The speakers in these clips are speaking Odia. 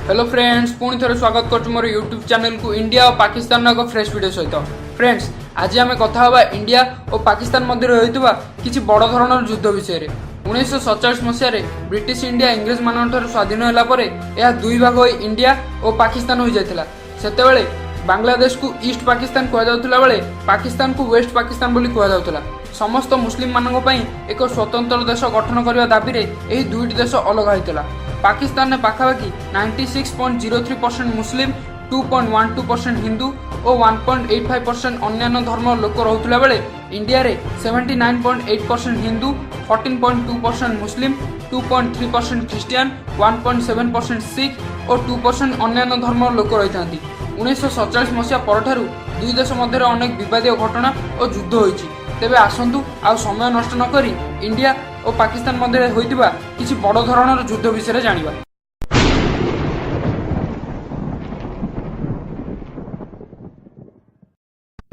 ହ୍ୟାଲୋ ଫ୍ରେଣ୍ଡସ୍, ପୁଣି ଥରେ ସ୍ୱାଗତ କରୁଛି ମୋର ୟୁଟ୍ୟୁବ୍ ଚ୍ୟାନେଲକୁ ଇଣ୍ଡିଆ ଓ ପାକିସ୍ତାନର ଏକ ଫ୍ରେଶ୍ ଭିଡ଼ିଓ ସହିତ। ଫ୍ରେଣ୍ଡସ୍, ଆଜି ଆମେ କଥା ହେବା ଇଣ୍ଡିଆ ଓ ପାକିସ୍ତାନ ମଧ୍ୟରେ ହୋଇଥିବା କିଛି ବଡ଼ ଧରଣର ଯୁଦ୍ଧ ବିଷୟରେ। 1947 ମସିହାରେ ବ୍ରିଟିଶ ଇଣ୍ଡିଆ ଇଂରେଜମାନଙ୍କଠାରୁ ସ୍ୱାଧୀନ ହେଲା ପରେ ଏହା ଦୁଇ ଭାଗ ହୋଇ ଇଣ୍ଡିଆ ଓ ପାକିସ୍ତାନ ହୋଇଯାଇଥିଲା। ସେତେବେଳେ ବାଂଲାଦେଶକୁ ଇଷ୍ଟ ପାକିସ୍ତାନ କୁହାଯାଉଥିଲା ବେଳେ ପାକିସ୍ତାନକୁ ୱେଷ୍ଟ ପାକିସ୍ତାନ ବୋଲି କୁହାଯାଉଥିଲା। ସମସ୍ତ ମୁସଲିମମାନଙ୍କ ପାଇଁ ଏକ ସ୍ୱତନ୍ତ୍ର ଦେଶ ଗଠନ କରିବା ଦାବିରେ ଏହି ଦୁଇଟି ଦେଶ ଅଲଗା ହୋଇଥିଲା। ପାକିସ୍ତାନରେ ପାଖାପାଖି 96.03% ମୁସଲିମ, 2.12% ହିନ୍ଦୁ ଓ 1.85% ଅନ୍ୟାନ୍ୟ ଧର୍ମର ଲୋକ ରହୁଥିଲା ବେଳେ ଇଣ୍ଡିଆରେ 79.8% ହିନ୍ଦୁ, 14.2% ମୁସଲିମ, 2.3% ଖ୍ରୀଷ୍ଟିଆନ, 1.7% ଶିଖ ଓ 2% ଅନ୍ୟାନ୍ୟ ଧର୍ମର ଲୋକ ରହିଥାନ୍ତି। 1947 ମସିହା ପରଠାରୁ ଦୁଇ ଦେଶ ମଧ୍ୟରେ ଅନେକ ବିବାଦୀୟ ଘଟଣା ଓ ଯୁଦ୍ଧ ହୋଇଛି। ତେବେ ଆସନ୍ତୁ, ଆଉ ସମୟ ନଷ୍ଟ ନକରି ଇଣ୍ଡିଆ ଓ ପାକିସ୍ତାନ ମଧ୍ୟରେ ହୋଇଥିବା କିଛି ବଡ଼ ଧରଣର ଯୁଦ୍ଧ ବିଷୟରେ ଜାଣିବା।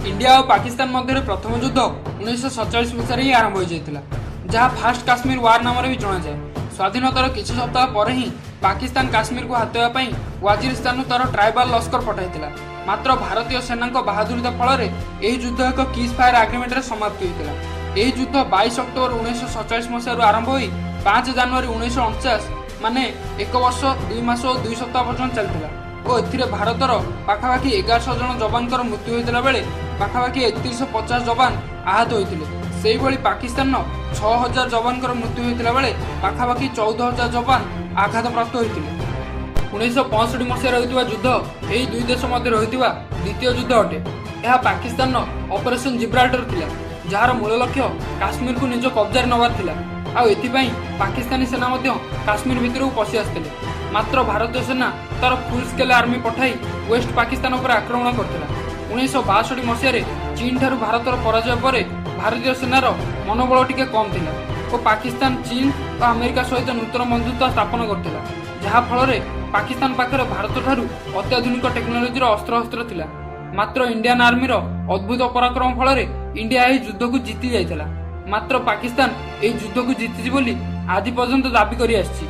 ଇଣ୍ଡିଆ ଓ ପାକିସ୍ତାନ ମଧ୍ୟରେ ପ୍ରଥମ ଯୁଦ୍ଧ 1947 ମସିହାରେ ହିଁ ଆରମ୍ଭ ହୋଇଯାଇଥିଲା, ଯାହା ଫାଷ୍ଟ କାଶ୍ମୀର ୱାର ନାମରେ ବି ଜଣାଯାଏ। ସ୍ୱାଧୀନତାର କିଛି ସପ୍ତାହ ପରେ ହିଁ ପାକିସ୍ତାନ କାଶ୍ମୀରକୁ ହାତେଇବା ପାଇଁ ୱାଜିରିସ୍ତାନରୁ ତାର ଟ୍ରାଇବାଲ ଲସ୍କର ପଠାଇଥିଲା। ମାତ୍ର ଭାରତୀୟ ସେନାଙ୍କ ବାହାଦୁରିତା ଫଳରେ ଏହି ଯୁଦ୍ଧ ଏକ ସିଜ୍ ଫାୟାର ଆଗ୍ରିମେଣ୍ଟରେ ସମାପ୍ତ ହୋଇଥିଲା। ଏହି ଯୁଦ୍ଧ 22 ଅକ୍ଟୋବର 1947 ମସିହାରୁ ଆରମ୍ଭ ହୋଇ 5 ଜାନୁଆରୀ 1949, ମାନେ ଏକ ବର୍ଷ 2 ମାସ ଓ 2 ସପ୍ତାହ ପର୍ଯ୍ୟନ୍ତ ଚାଲିଥିଲା ଓ ଏଥିରେ ଭାରତର ପାଖାପାଖି 1100 ଜଣ ଯବାନଙ୍କର ମୃତ୍ୟୁ ହୋଇଥିଲା ବେଳେ ପାଖାପାଖି 3150 ଯବାନ ଆହତ ହୋଇଥିଲେ। ସେଇଭଳି ପାକିସ୍ତାନର 6000 ଯବାନଙ୍କର ମୃତ୍ୟୁ ହୋଇଥିଲା ବେଳେ ପାଖାପାଖି 14,000 ଯବାନ ଆଘାତପ୍ରାପ୍ତ ହୋଇଥିଲେ। 1965 ମସିହାରେ ହୋଇଥିବା ଯୁଦ୍ଧ ଏହି ଦୁଇ ଦେଶ ମଧ୍ୟରେ ହୋଇଥିବା ଦ୍ୱିତୀୟ ଯୁଦ୍ଧ ଅଟେ। ଏହା ପାକିସ୍ତାନର ଅପରେସନ ଜିବ୍ରାଲ୍ଟର ଥିଲା, ଯାହାର ମୂଳ ଲକ୍ଷ୍ୟ କାଶ୍ମୀରକୁ ନିଜ କବ୍ଜାରେ ନେବାର ଥିଲା। ଆଉ ଏଥିପାଇଁ ପାକିସ୍ତାନୀ ସେନା ମଧ୍ୟ କାଶ୍ମୀର ଭିତରକୁ ପଶି ଆସିଥିଲେ। ମାତ୍ର ଭାରତୀୟ ସେନା ତାର ଫୁଲ୍ ସ୍କେଲ୍ ଆର୍ମି ପଠାଇ ୱେଷ୍ଟ ପାକିସ୍ତାନ ଉପରେ ଆକ୍ରମଣ କରିଥିଲା। 1962 ମସିହାରେ ଚୀନଠାରୁ ଭାରତର ପରାଜୟ ପରେ ଭାରତୀୟ ସେନାର ମନୋବଳ ଟିକେ କମ୍ ଥିଲା ଓ ପାକିସ୍ତାନ ଚୀନ ଓ ଆମେରିକା ସହିତ ନୂତନ ବନ୍ଧୁତା ସ୍ଥାପନ କରିଥିଲା, ଯାହା ଫଳରେ ପାକିସ୍ତାନ ପାଖରେ ଭାରତଠାରୁ ଅତ୍ୟାଧୁନିକ ଟେକ୍ନୋଲୋଜିର ଅସ୍ତ୍ରଶସ୍ତ୍ର ଥିଲା। ମାତ୍ର ଇଣ୍ଡିଆନ ଆର୍ମିର ଅଦ୍ଭୁତ ପରାକ୍ରମ ଫଳରେ ଇଣ୍ଡିଆ ଏହି ଯୁଦ୍ଧକୁ ଜିତି ଯାଇଥିଲା। ମାତ୍ର ପାକିସ୍ତାନ ଏହି ଯୁଦ୍ଧକୁ ଜିତିଛି ବୋଲି ଆଜି ପର୍ଯ୍ୟନ୍ତ ଦାବି କରି ଆସିଛି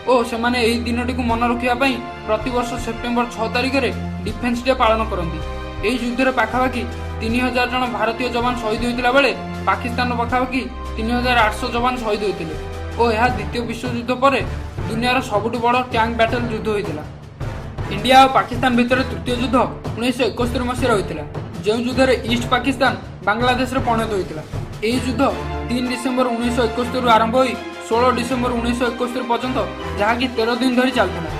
ଓ ସେମାନେ ଏହି ଦିନଟିକୁ ମନେ ରଖିବା ପାଇଁ ପ୍ରତିବର୍ଷ ସେପ୍ଟେମ୍ବର 6 ତାରିଖରେ ଡିଫେନ୍ସ ଡେ ପାଳନ କରନ୍ତି। ଏହି ଯୁଦ୍ଧରେ ପାଖାପାଖି 3000 ଜଣ ଭାରତୀୟ ଯବାନ ଶହୀଦ ହୋଇଥିଲା ବେଳେ ପାକିସ୍ତାନର ପାଖାପାଖି 3800 ଯବାନ ଶହୀଦ ହୋଇଥିଲେ ଓ ଏହା ଦ୍ୱିତୀୟ ବିଶ୍ୱଯୁଦ୍ଧ ପରେ ଦୁନିଆର ସବୁଠୁ ବଡ଼ ଟ୍ୟାଙ୍କ ବ୍ୟାଟଲ ଯୁଦ୍ଧ ହୋଇଥିଲା। ଇଣ୍ଡିଆ ଓ ପାକିସ୍ତାନ ଭିତରେ ତୃତୀୟ ଯୁଦ୍ଧ 1971 ମସିହାରେ ହୋଇଥିଲା, ଯେଉଁ ଯୁଦ୍ଧରେ ଇଷ୍ଟ ପାକିସ୍ତାନ ବାଂଲାଦେଶରେ ପରିଣତ ହୋଇଥିଲା। ଏହି ଯୁଦ୍ଧ 3 ଡିସେମ୍ବର 1971ରୁ ଆରମ୍ଭ ହୋଇ 16 ଡିସେମ୍ବର 1971 ପର୍ଯ୍ୟନ୍ତ, ଯାହାକି 13 ଦିନ ଧରି ଚାଲିଥିଲା।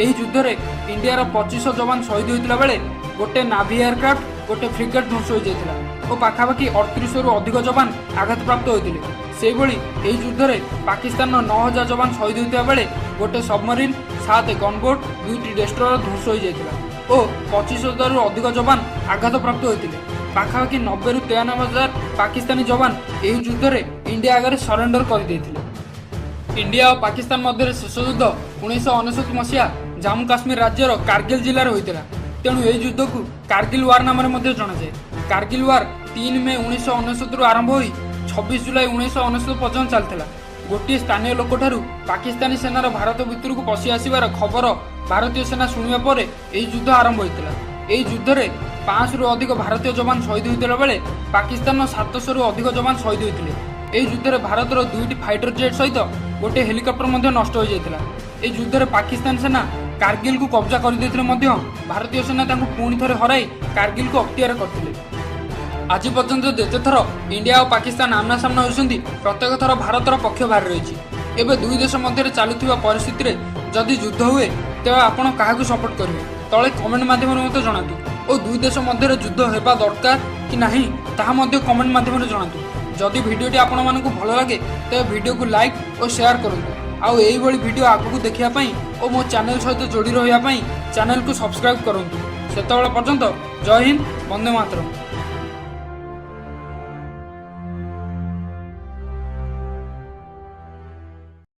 ଏହି ଯୁଦ୍ଧରେ ଇଣ୍ଡିଆର 2500 ଯବାନ ଶହୀଦ ହୋଇଥିଲା ବେଳେ ଗୋଟେ ନାଭି ଏୟାରକ୍ରାଫ୍ଟ, ଗୋଟେ ଫ୍ରିଗେଟ୍ ଧ୍ୱଂସ ହୋଇଯାଇଥିଲା ଓ ପାଖାପାଖି 3800ରୁ ଅଧିକ ଯବାନ ଆଘାତପ୍ରାପ୍ତ ହୋଇଥିଲେ। ସେହିଭଳି ଏହି ଯୁଦ୍ଧରେ ପାକିସ୍ତାନର 9000 ଯବାନ ଶହୀଦ ହୋଇଥିବା ବେଳେ ଗୋଟେ ସବମରିନ୍, ସାତ ଗନବୋଟ୍, ଦୁଇଟି ଡେଷ୍ଟ୍ରୟର ଧ୍ୱଂସ ହୋଇଯାଇଥିଲା ଓ 25,000ରୁ ଅଧିକ ଯବାନ ଆଘାତପ୍ରାପ୍ତ ହୋଇଥିଲେ। ପାଖାପାଖି 90ରୁ 93 ହଜାର ପାକିସ୍ତାନୀ ଯବାନ ଏହି ଯୁଦ୍ଧରେ ଇଣ୍ଡିଆ ଆଗରେ ସରେଣ୍ଡର କରିଦେଇଥିଲେ। ଇଣ୍ଡିଆ ଓ ପାକିସ୍ତାନ ମଧ୍ୟରେ ଶେଷ ଯୁଦ୍ଧ 1999 ମସିହା ଜାମ୍ମୁ କାଶ୍ମୀର ରାଜ୍ୟର କାର୍ଗିଲ ଜିଲ୍ଲାରେ ହୋଇଥିଲା। ତେଣୁ ଏହି ଯୁଦ୍ଧକୁ କାର୍ଗିଲ ୱାର ନାମରେ ମଧ୍ୟ ଜଣାଯାଏ। କାର୍ଗିଲ ୱାର 3 ମେ 1999ରୁ ଆରମ୍ଭ ହୋଇ 26 ଜୁଲାଇ 1999 ପର୍ଯ୍ୟନ୍ତ ଚାଲିଥିଲା। ଗୋଟିଏ ସ୍ଥାନୀୟ ଲୋକଠାରୁ ପାକିସ୍ତାନୀ ସେନାର ଭାରତ ଭିତରକୁ ପଶି ଆସିବାର ଖବର ଭାରତୀୟ ସେନା ଶୁଣିବା ପରେ ଏହି ଯୁଦ୍ଧ ଆରମ୍ଭ ହୋଇଥିଲା। ଏହି ଯୁଦ୍ଧରେ 500ରୁ ଅଧିକ ଭାରତୀୟ ଯବାନ ଶହୀଦ ହୋଇଥିଲା ବେଳେ ପାକିସ୍ତାନର 700ରୁ ଅଧିକ ଯବାନ ଶହୀଦ ହୋଇଥିଲେ। ଏହି ଯୁଦ୍ଧରେ ଭାରତର ଦୁଇଟି ଫାଇଟର ଜେଟ୍ ସହିତ ଗୋଟିଏ ହେଲିକପ୍ଟର ମଧ୍ୟ ନଷ୍ଟ ହୋଇଯାଇଥିଲା। ଏହି ଯୁଦ୍ଧରେ ପାକିସ୍ତାନ ସେନା କାର୍ଗିଲକୁ କବ୍ଜା କରିଦେଇଥିଲେ ମଧ୍ୟ ଭାରତୀୟ ସେନା ତାଙ୍କୁ ପୁଣି ଥରେ ହରାଇ କାର୍ଗିଲକୁ ଅକ୍ତିଆର କରିଥିଲେ। ଆଜି ପର୍ଯ୍ୟନ୍ତ ଯେତେ ଥର ଇଣ୍ଡିଆ ଓ ପାକିସ୍ତାନ ଆମ୍ନାସାମ୍ନା ହୋଇଛନ୍ତି, ପ୍ରତ୍ୟେକ ଥର ଭାରତର ପକ୍ଷ ଭାରି ରହିଛି। ଏବେ ଦୁଇ ଦେଶ ମଧ୍ୟରେ ଚାଲୁଥିବା ପରିସ୍ଥିତିରେ ଯଦି ଯୁଦ୍ଧ ହୁଏ, ତେବେ ଆପଣ କାହାକୁ ସପୋର୍ଟ କରିବେ, ତଳେ କମେଣ୍ଟ ମାଧ୍ୟମରେ ମୋତେ ଜଣାନ୍ତୁ ଓ ଦୁଇ ଦେଶ ମଧ୍ୟରେ ଯୁଦ୍ଧ ହେବା ଦରକାର କି ନାହିଁ, ତାହା ମଧ୍ୟ କମେଣ୍ଟ ମାଧ୍ୟମରେ ଜଣାନ୍ତୁ। ଯଦି ଭିଡ଼ିଓଟି ଆପଣମାନଙ୍କୁ ଭଲ ଲାଗେ, ତେବେ ଭିଡ଼ିଓକୁ ଲାଇକ୍ ଓ ସେୟାର କରନ୍ତୁ। ଆଉ ଏଇଭଳି ଭିଡ଼ିଓ ଆଗକୁ ଦେଖିବା ପାଇଁ ଓ ମୋ ଚ୍ୟାନେଲ ସହିତ ଯୋଡ଼ି ରହିବା ପାଇଁ ଚ୍ୟାନେଲକୁ ସବସ୍କ୍ରାଇବ୍ କରନ୍ତୁ। ସେତେବେଳେ ପର୍ଯ୍ୟନ୍ତ ଜୟ ହିନ୍ଦ, ବନ୍ଦେ ମାତରମ୍।